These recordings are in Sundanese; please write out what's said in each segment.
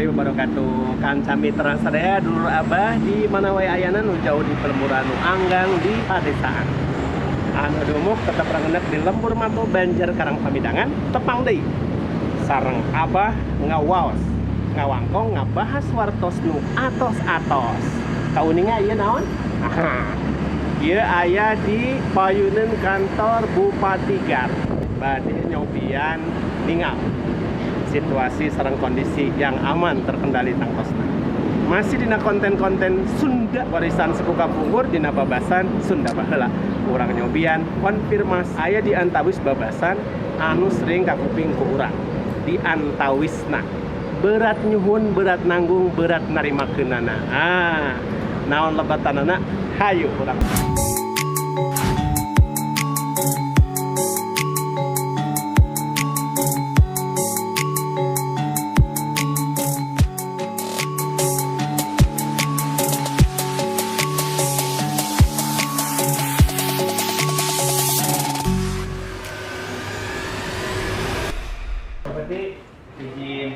Wabarakatuh. Kanca mitra sadaya, dulur abah di mana wae ayana, nu jauh di pelemburan, nu anggang di padesaan, anu dumuk tetep rengenek di lembur Mato Banjar Karang Pamidangan, tepang deui sareng abah ngawaos ngawangkong ngabahas wartos nu atos-atos. Kauninga ieu naon? Aha. Ieu aya di payuneun kantor Bupati Garut, bade nyobian ningal situasi sareng kondisi yang aman terkendali tangtosna. Masih dina konten-konten Sunda warisan sepuh kapungkur, dina babasan Sunda baheula. Urang nyobian konfirmasi aya di antawis babasan anu sering kakuping ku urang. Di antawisna berat nyuhun, berat nanggung, berat narimakeunana. Ah, naon lebatanana? Hayu urang. Berarti izin.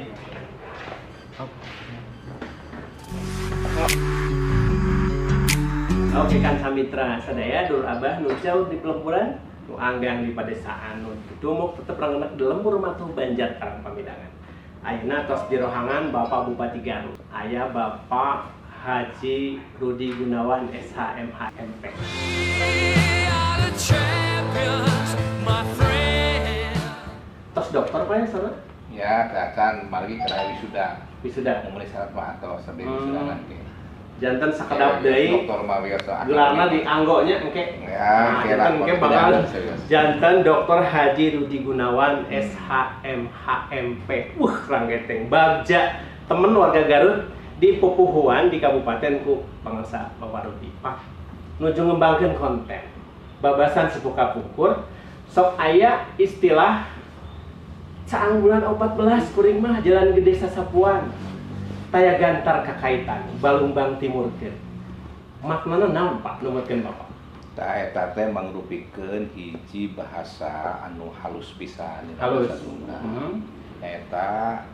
Oke kan, samitra sadaya, dulur abah nu jauh di pelemburan, nu anggang di padesaan, nu dumuk tetep rengenek di lembur Matuh Banjar Karang Pamidangan. Ayeuna tos di rohangan Bapak Bupati Garut. Aya Bapak Haji Rudi Gunawan SHMH MP. Are the champions, my friend. Tos dokter, Pak, ya sana? Ya, kelihatan margi kena wisuda. Wisuda. Memenuhi syarat mah atau sampai wisuda nanti. Janten sakedap deui Dokter mah biasa. Gelarna dianggo nya engke. Ya, Nah, kira janten engke bakal serius. janten Dr. Haji Rudi Gunawan SHMHMP. Ranggeteng bagja temen warga Garut di Pupuhuan di kabupaten ku pangsa Bapak Rudi. Pak, nuju ngembangkeun konten babasan sepuh kapungkur, sok aya istilah caang bulan 14 kuring mah jalan gede sasapuan taya gantar kakaitan balumbang timurkeun. Maknana naon, Pak, numutkeun Bapak? Tah, eta teh mangrupikeun hiji bahasa anu halus pisan dina Halus. Bahasa Sunda. Eta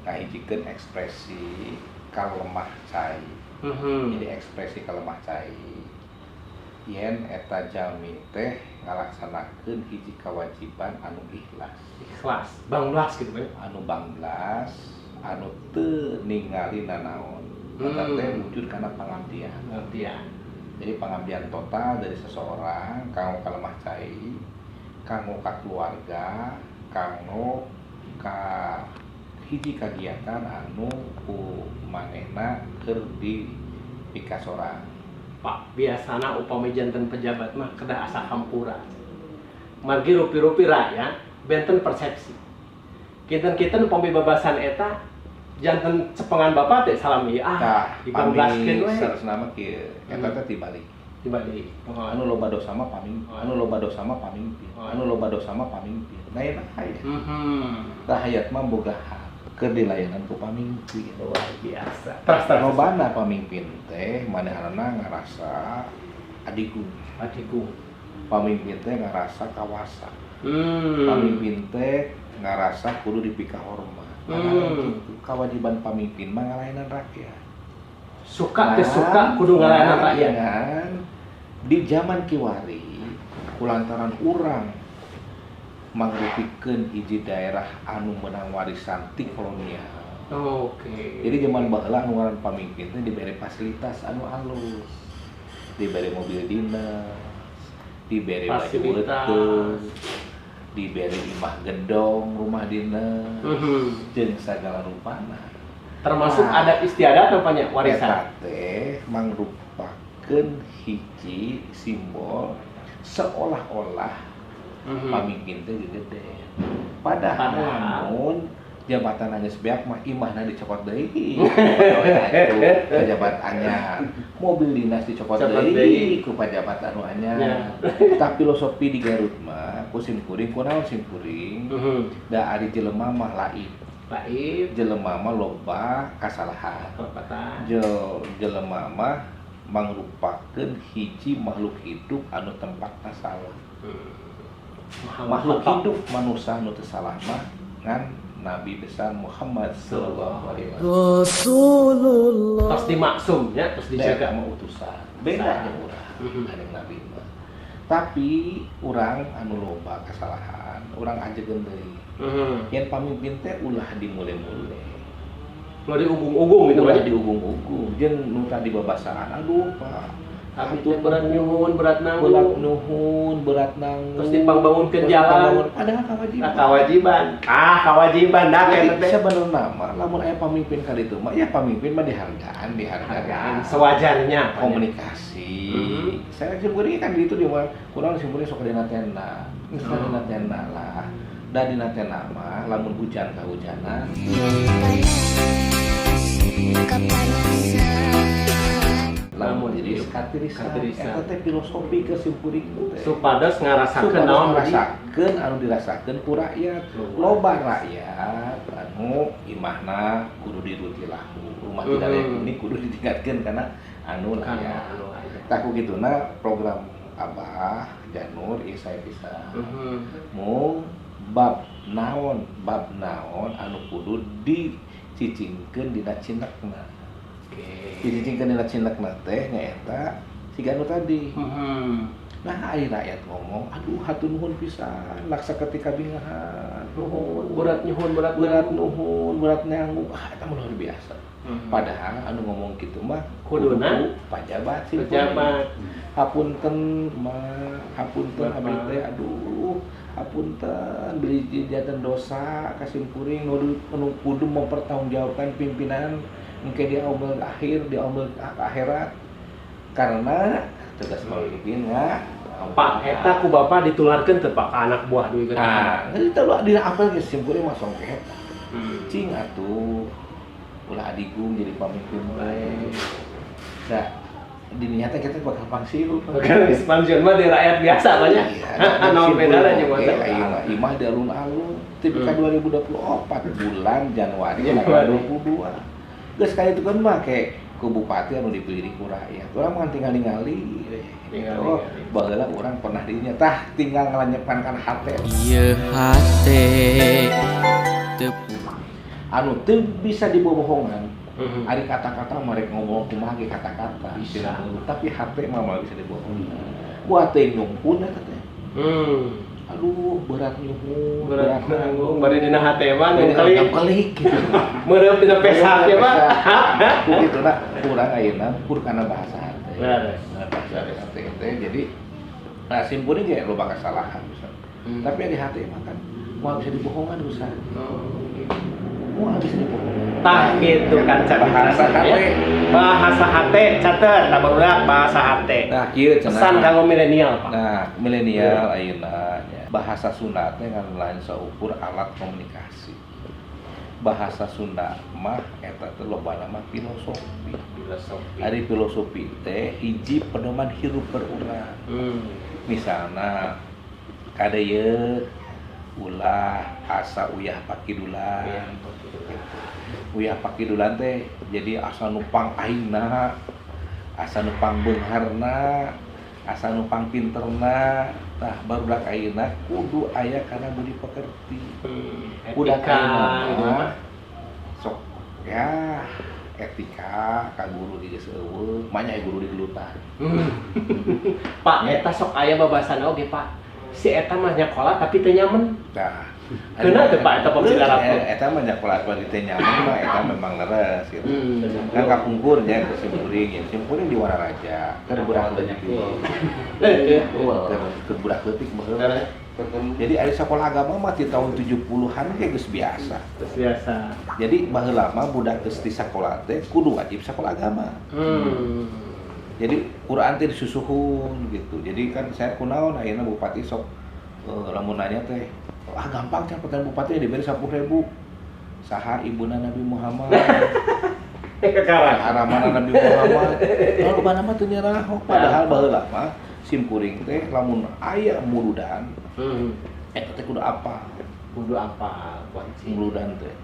ngahijikeun ekspresi kalemah cai. Jadi ekspresi kalemah cai yen eta jalmi teh ngalaksanakeun hiji kewajiban anu ikhlas. Ikhlas, banglas gitu kan. Anu banglas, anu teu ningali nanaon. Eta teh wujud kana pangabdian. Ngerti ya. Jadi pengabdian total dari seseorang kanggo kalemah cai, kanggo ka keluarga, kanggo ka hiji kagiatan anu ku manehna keur di pikasorang. Pak, biasana upami janten pejabat mah kedah asa hampura. Margi rupi-rupi rakyat benten persepsi. Kinten-kinten upami babasan eta janten cepengan Bapak teh salami ah Tah, dibangblaskeun pami we. Saleresna mah kieu, eta teh tibalik. Dibalik. Oh. Anu loba dosa mah pamimpin, anu loba dosa mah pamimpin, Oh. anu loba dosa mah pamimpin. Nah, eta rakyat. Rakyat mah boga hak keur dilayanan ku pamimpin. Luar biasa. Terus terus. Lobana pamimpin teh manehanana ngarasa adigung. Adigung. Pamimpin teh ngarasa kawasa. Pamimpin teh ngarasa kudu dipikahormat. Padahal gitu, kewajiban pamimpin mah ngalayanan rakyat. Suka teh suka kudu ngalayanan rakyat. Kan di zaman kiwari kulantaran urang mangrupikeun hiji daerah anu menang warisan ti kolonial. Jadi zaman baheula anu ngaran pamimpin teh dibere fasilitas anu alus. Dibere mobil dinas, dibere baju Fasilitas. Weteng, dibere imah gedong, rumah dinas, jeung sagala rupana. Termasuk Nah. adat istiadat rupanya warisan. Eta teh mangrupakeun hiji simbol seolah-olah pamimpin teh gede. Padahal, Padahal. Lamun jabatan geus beak mah imahna dicokot deui. Pejabat anyar. Mobil dinas dicokot Cokot deui deui. Ku pejabat anu anyar. Ya. Tah, filosofi di Garut mah ku sim kuring, kunaon sim kuring? Da ari jelema mah laib. Laib. Jelema mah loba kasalahan. Kelepatan. Jelema mah mangrupakeun hiji makhluk hidup anu tempatna salah. Makhluk hidup manusia nu teu salah mah ngan Nabi besar Muhammad sallallahu alaihi wasallam. Tos dimaksum nya, tos Dijaga dijaga. mah utusan. Beda jeung urang, ada nabi mah. Tapi urang anu loba kesalahan, urang ajegeun deui. Yen pamimpin teh ulah dimule-mule. Ulah diugung-ugung gitu Ulah kan. Diugung-ugung. Jeung nu tadi babasaan, aduh Pak. Abi teh berat nyuhun, berat Berat nanggung. nuhun, berat nanggung. Terus dipangbangunkeun Terus jalan. dipangbangun. Padahal kewajiban. Ah, kewajiban. Ah, kewajiban dah Jadi kayak teh. sebenarnya mah lamun aya pamimpin kali itu mah ya pamimpin mah dihargaan, dihargaan. Hargaan sewajarnya. Komunikasi. Saya simkuring kan di itu di mana kurang simkuring sok dina tenda. Geus dina tenda lah. Da dina tenda mah lamun hujan kahujanan, Kepanasan. lamun tiris katirisan. Katirisan. Eta teh filosofi ke simkuring teh. Supados ngarasakeun Supados naon ngarasakeun anu dirasakeun ku rakyat. Loba rakyat anu imahna kudu dirutilahu. Rumah tidak layak huni kudu ditingkatkeun karena anu Kan, layak. anu layak. Tah ku kituna program Abah Janur ieu saya bisa. Mung bab naon anu kudu dicicingkeun dina cindekna. Dicicingkeun dina cindekna teh nyaeta siga anu tadi. Nah, ari rakyat ngomong, aduh hatur nuhun pisan, laksa ketika bingahan, nuhun, Berat nyuhun, berat berat nanggung. nuhun, berat nanggung, ah eta mah luar biasa. Padahal anu ngomong kitu mah Kuduna kudu pajabat sih. Pejabat. Hapunten mah, hapunten Bapak. Abdi teh, aduh, hapunten beli janten dosa ka simkuring nu nu kudu mempertanggungjawabkan pimpinan engke di aumel akhir, di aumel akhirat, karena tugas pemimpin nggak. Pak, eta ku bapak ditularkeun teu Pak ka anak buah duit ke? Nah, itu lu di apel geus simkuring mah songket. Cing atuh ulah adigung jadi pamimpin wae. Da diniatnya kita bakal pensiun. Bakal pensiun mah di rakyat biasa banyak. Iya, Naon bedana jeung oke, masa. ayeuna mah imah di alun-alun. Tipika 2024 bulan Januari tanggal 22. Geus kaya itu kan mah kayak ku bupati anu dipilih ku rakyat. Urang mah tinggal ningali. Tinggal Oh, ningali. baheula urang pernah dinya tah tinggal ngalanyepan kana hate. Ieu hate teu Anu teu bisa dibobohongan. Ari kata-kata mereka ngomong kumaha ge kata-kata Bisa. Tapi hate mah moal bisa dibohongan. Buat teh nyungkun eta teh. Aduh, berat nyuhun, Berat nanggung bari dina hate mah Bari kali kelik gitu. Meureum dina pesak ya, Pak. Ku gitu nah, kurang ayeuna kur kana bahasa hate. Beres. Nah, bahasa hate teh jadi nah simpuling ge loba kesalahan bisa. Tapi di hate mah kan moal bisa dibohongan usah. Moal bisa dibohongan. Tah gitu kan Bahasa ya. hate. Bahasa hate catet tah barudak bahasa hate. Nah, kieu cenah. Pesan kanggo milenial, Pak. Nah, milenial ayeuna nya. Bahasa Sunda teh ngan lain saukur alat komunikasi. Bahasa Sunda mah eta teh lobana mah filosofi. Filosofi. Ari filosofi teh hiji pedoman hirup berurang. Misalna kade ye ulah asa uyah pakidulan. Gitu. Uyah pakidulan teh jadi asa nu pang aingna, asa nu pang beungharna, asa nu pang pinterna. Tah barudak ayeuna kudu aya kana budi pekerti. Budak Etika ayeuna gitu, mah Pak. Sok ya etika ka guru di geus euweuh, manya guru digelutan. Pak, eta sok aya babasan oge, Pak. Si eta mah nyakola tapi teu nyamen. Nah, Kena teu, Pak, eta pami darat teh? Eta mah nyakola apa di teu nyaman mah eta memang leres gitu. Kan kapungkur nya ke simkuring ya. Simkuring di Wanaraja, keur budak leutik. Keur budak leutik baheula. Jadi ada sekolah agama mah di tahun 70-an ge geus biasa. Terus biasa. Jadi baheula mah budak geus di sakola teh kudu wajib sekolah agama. Jadi Quran teh disusuhun gitu. Jadi kan saya kunaon ayeuna bupati sok lamun nanya teh, ah gampang can pertanyaan bupati diberi 10.000. Saha ibuna Nabi Muhammad? Sekarang. Saha ramana Nabi Muhammad? Lalu mana mah teu nyeraho padahal baheula mah simkuring teh lamun aya muludan eta teh kudu apa? Kudu apa? Wajib. Muludan teh.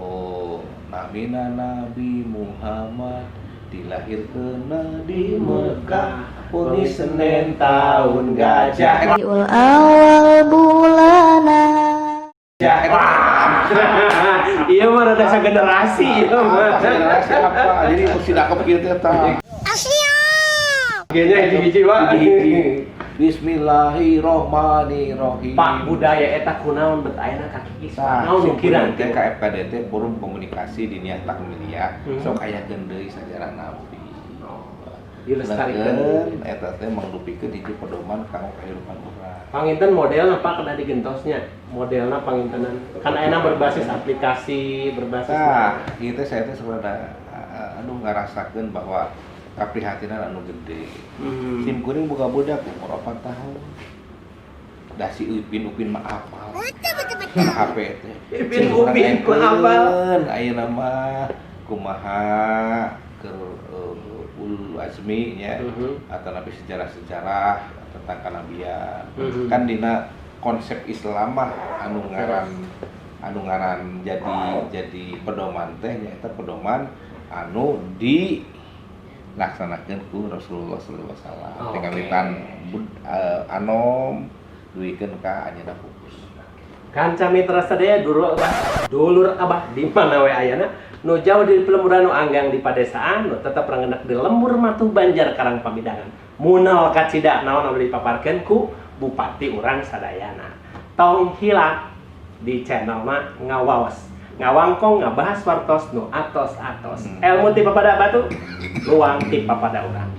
Oh, namina Nabi Muhammad dilahirkeun di Mekah wengi Senin tahun gajah. Rabiul awal bulana. Ya, eta Iya mah rada sagenerasi ieu mah. Apa generasi apa? Jadi mesti dakep kieu teh tah. Kayaknya hiji-hiji, Pak. Hiji-hiji. Bismillahirrohmanirrohim. Pak, budaya eta kunaon bet ayeuna kakikis? Tah, Naon nu kirang? teh ka FKDT, Forum Komunikasi Diniyah Takmiliyah, sok ayakeun deui sajarah Nabi. Dilestarikan. Sedangkan eta teh mangrupikeun hiji pedoman kanggo kehidupan urang. Panginten modelna, Pak, kedah digentosnya. Modelna pangintenan. Kan ayeuna berbasis aplikasi, berbasis Tah, ieu teh saya teh sebenarnya aduh, ngarasakeun bahwa kaprihatinan anu gede. Sim kuring boga budak umur 4 tahun. Da si Upin Upin mah apal. Kana HP teh. Ipin Upin mah apal. Ayeuna mah kumaha keur ulul azmi nya atau nabi sejarah-sejarah tentang kenabian. Kan dina konsep Islam mah anu ngaran jadi pedoman teh nyaeta pedoman anu dilaksanakeun ku Rasulullah sallallahu alaihi wasallam. Tinggal anom duikeun ka anjeunna fokus. Kanca mitra sadaya, dulur abah, dulur abah di mana we ayana, nu jauh di pelemuran, nu anggang di padesaan, nu tetep rangenak di lembur matuh Banjar Karang Pamidangan. Munal kacida naon anu dipaparkeun ku bupati urang sadayana. Tong hilap di channel mah ngawaos, ngawangkong, ngabahas wartos nu atos-atos. Ilmu ti papada batu, luang ti papada urang.